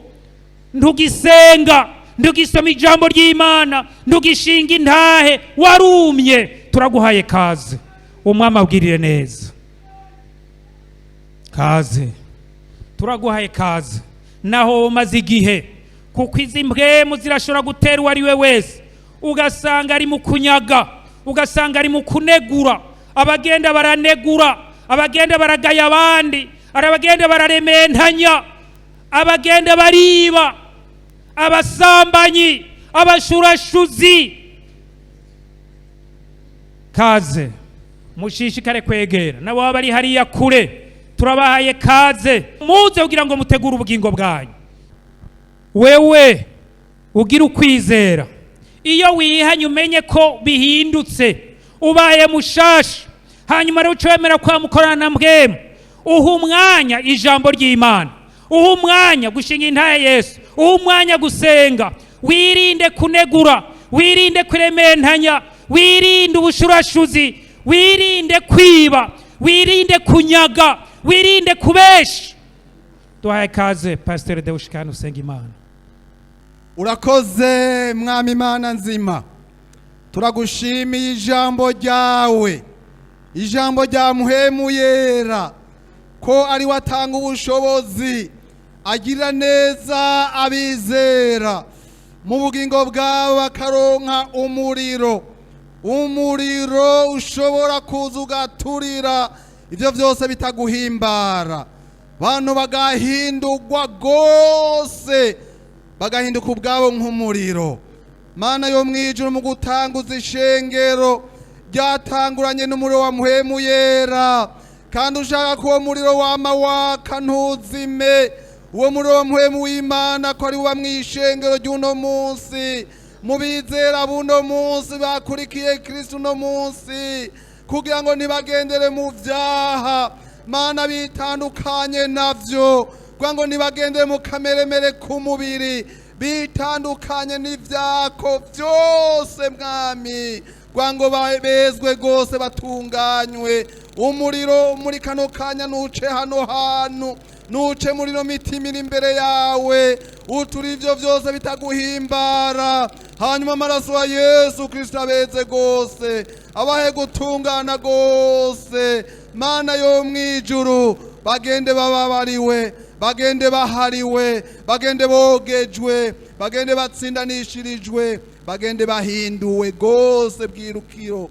ntugisenga, ntugisoma ijambo ry'Imana, ntugishinga intahe, warumye. Turaguhaye kaze, Umwami abwirire neza. Kaze, turaguhaye kaze naho umaze igihe, kuko izi mpwemu zirashobora gutera uwo ari we wese, ugasanga ari mu kunyaga, ugasanga ari mu kunegura, abagenda baranegura, abagenda baragaya abandi, ari abagenda bararementanya, abagenda bariba, abasambanyi, abashurashuzi. Kaze, mushishikare kwegera. Nabo baba bari hariya kure, turabahaye kaze, muze kugira ngo mutegure ubugingo bwanyu. Wewe ugira ukwizera, iyo wihanye umenye ko bihindutse, ubaye mushasha. Hanyuma rero uce wemera kwa mukorana na Mpwemu, uha umwanya ijambo ry'Imana, uha umwanya gushinga intahe Yesu, uha umwanya gusenga, wirinde kunegura, wirinde kurementanya, wirinde ubushurashuzi, wirinde kwiba, wirinde kunyaga, wirinde kubesha. Duhaye kaze Pasiteri Dewushikani usenga Imana. Urakoze, Mwami Imana nzima, turagushimiye ijambo ryawe, ijambo rya Mpwemu Yera, ko ari we atanga ubushobozi, agira neza abizera mu bugingo bwabo bakaronka umuriro, umuriro ushobora kuza ugaturira ibyo byose bitaguhimbara, bantu bagahindurwa rwose, bagahinduka ubwabo nk'umuriro. Mana yo mwijuru, mu gutanguza ishengero ryatanguranye n'umuriro wa Mpwemu Yera, kandi ushaka ko uwo muriro wama waka ntuzime, uwo muriro wa Mpwemu w'Imana ko ari uba mw'ishengero ry'uno munsi, mu bizera buno munsi bakurikiye Kristo uno munsi, kugira ngo ntibagendere mu vyaha, Mana, bitandukanye navyo, kugira ngo ntibagendere mu kameremere k'umubiri, bitandukanye n'ivyako vyose, Mwami, kugira ngo bezwe rwose, batunganywe. Umuriro muri kano kanya nuce hano hantu, nuce muri no mitima iri imbere yawe, uturi ivyo vyose bitaguhimbara. Hanyuma amaraso ya Yesu Kristo abeze rwose, abahe gutungana rwose. Mana yo mwijuru, bagende bababariwe, bagende bahariwe, bagende bogejwe, bagende batsindanishirijwe, bagende bahinduwe gose bwirukiro.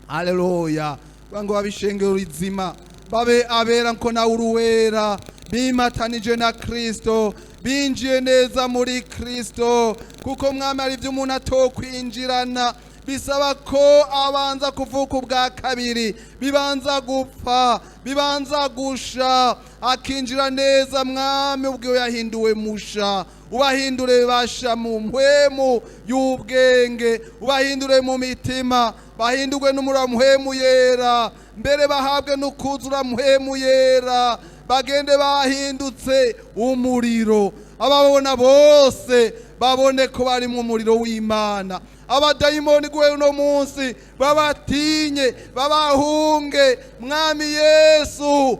Haleluya. Ngo babishengero rizima, babe abera nko nawe uruwera, bimatanije na Kristo, binjiye neza muri Kristo, kuko mwami ari ibyo umuntu atokwinjirana, bisaba ko abanza kuvuka ubwa kabiri, bibanza gupfa, bibanza gusha, akinjira neza mwami ubwo yahinduwe musha. Ubahindure basha mu mpwemu y'ubwenge, ubahindure mu mitima, bahindurwe n'umuriro mpwemu yera, mbere bahabwe n'ukuzura mpwemu yera, bagende bahindutse umuriro, ababona bose babone ko bari mu muriro w'Imana. Abadayimoni guhera uno munsi babatinye, babahunge, mwami Yesu,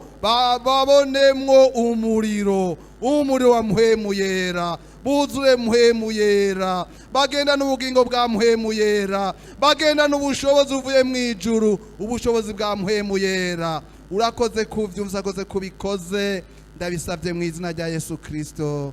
babonemwo umuriro, umuriro wa mpwemu yera, buzure mpwemu yera, bagenda n'ubugingo bwa mpwemu yera, bagenda n'ubushobozi buvuye mu ijuru, ubushobozi bwa mpwemu yera. Urakoze kuvyumva, urakoze kubikoze, ndabisabye mu izina rya Yesu Kristo,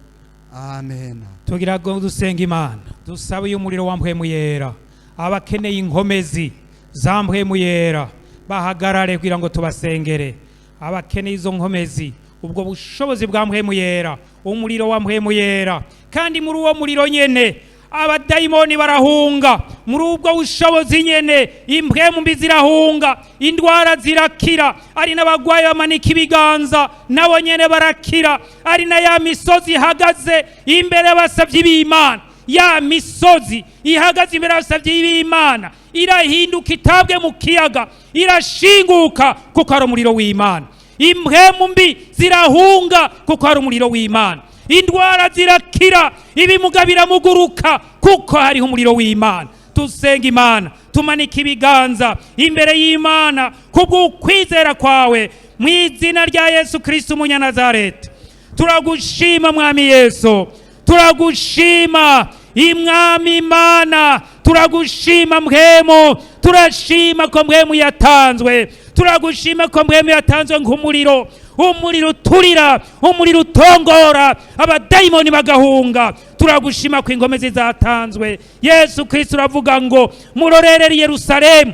amen. Tugira ngo dusenga Imana, dusabe uyu muriro wa mpwemu yera. Abakeneye inkomezi za mpwemu yera bahagarare kugira ngo tubasengere. Abakeneye izo nkomezi, ubwo bushobozi bwa mpwemu yera, umuriro wa mpwemu yera, kandi muri uwo muriro nyene abadayimoni barahunga, muri ubwo bushobozi nyene impwemu mbi zirahunga, indwara zirakira, ari n'abagwayi bamanika ibiganza nabo nyene barakira, ari na ya misozi ihagaze imbere y'abasavyi b'Imana, ya misozi ihagaze imbere y'abasavyi b'Imana irahinduka itabwe mu kiyaga, irashinguka kuko ari umuriro w'Imana. Impwemu mbi zirahunga kuko hari umuriro w'Imana. Indwara zirakira, ibimuga biramuguruka kuko hariho umuriro w'Imana. Dusenga Imana, tumanika ibiganza imbere y'Imana kubw'ukwizera kwawe mu izina rya Yesu Kristo umunyanazareti. Turagushima mwami Yesu, turagushima imwami Imana, turagushima mpwemu, turashima ko mpwemu yatanzwe, turagushima ko mpwemu yatanzwe nk'umuriro, umuriro uturira, umuriro utongora, abadayimoni bagahunga. Turagushima ko ingome zatanzwe. Yesu Kristo uravuga ngo murorerere Yerusalemu,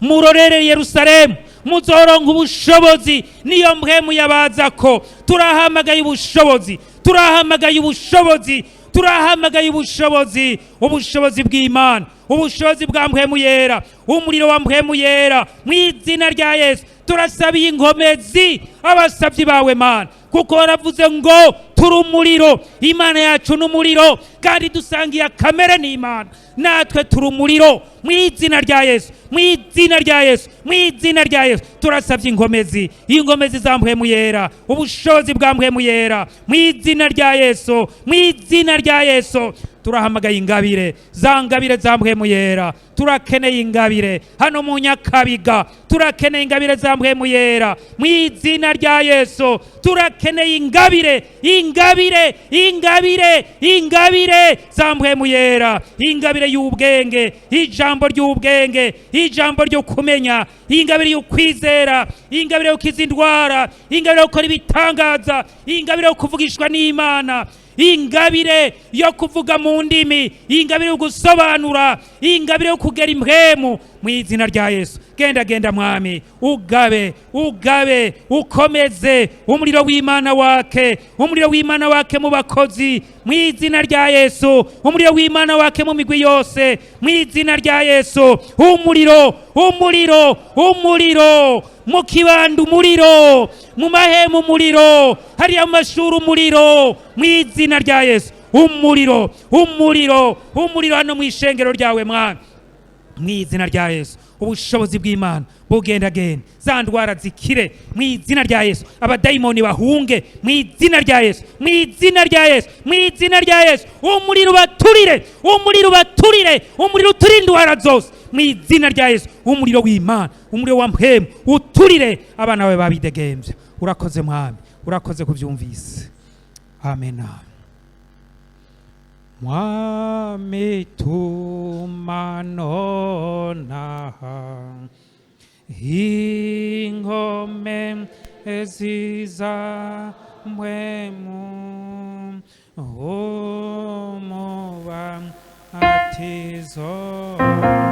murorerere Yerusalemu, muzoronka ubushobozi. Niyo mpwemu yabaza ko turahamagaye ubushobozi, turahamagaye ubushobozi, turahamagaye ubushobozi, ubushobozi bw'Imana, ubushobozi bwa mpwemu yera, umuriro wa mpwemu yera mu izina rya Yesu. Turasabiye inkomezi abasabyi bawe Mana, kuko waravuze ngo turi umuriro, Imana yacu ni umuriro, kandi dusangiye kamere n'Imana, natwe turi umuriro mu izina rya Yesu, mu izina rya Yesu, mu izina rya Yesu. Turasabye inkomezi, inkomezi za mpwemu yera, ubushobozi bwa mpwemu yera mu izina rya Yesu, mu izina rya Yesu. Turahamagaye ingabire, za ngabire za mpwemu yera. Turakeneye ingabire hano mu Nyakabiga, turakeneye ingabire za mpwemu yera mu izina rya Yesu. Turakeneye ingabire, ingabire, ingabire, ingabire za mpwemu yera, ingabire y'ubwenge, ijambo ry'ubwenge, ijambo ryo kumenya, ingabire y'ukwizera, ingabire yo gukiza indwara, ingabire yo gukora ibitangaza, ingabire yo kuvugishwa n'Imana, ingabire yo kuvuga mu ndimi, ingabire yo gusobanura, ingabire yo kugera impwemu mu izina rya Yesu. Genda genda mwami, ugabe, ugabe, ukomeze umuriro w'Imana wake, umuriro w'Imana wake mu bakozi mu izina rya Yesu, umuriro w'Imana wake mu migwi yose mu izina rya Yesu. Umuriro, umuriro, umuriro mu kibanda, umuriro mu mahema, umuriro hariya mu mashuri, umuriro mu izina rya Yesu. Umuriro, umuriro, umuriro hano mu ishengero ryawe mwami mu izina rya Yesu. Ubushobozi bw'Imana bugendagenda, za ndwara zikire mu izina rya Yesu, abadayimoni bahunge mu izina rya Yesu, mu izina rya Yesu, mu izina rya Yesu. Umuriro ubaturire, umuriro ubaturire, umuriro uturire indwara zose mu izina rya Yesu. Umuriro w'Imana, umuriro wa mpwemu uturire abana bawe babidegembya. Urakoze mwami, urakoze kubyumvise. Amen. Mwami tuma nonaha Ingome ziza mpwemu umubatizo.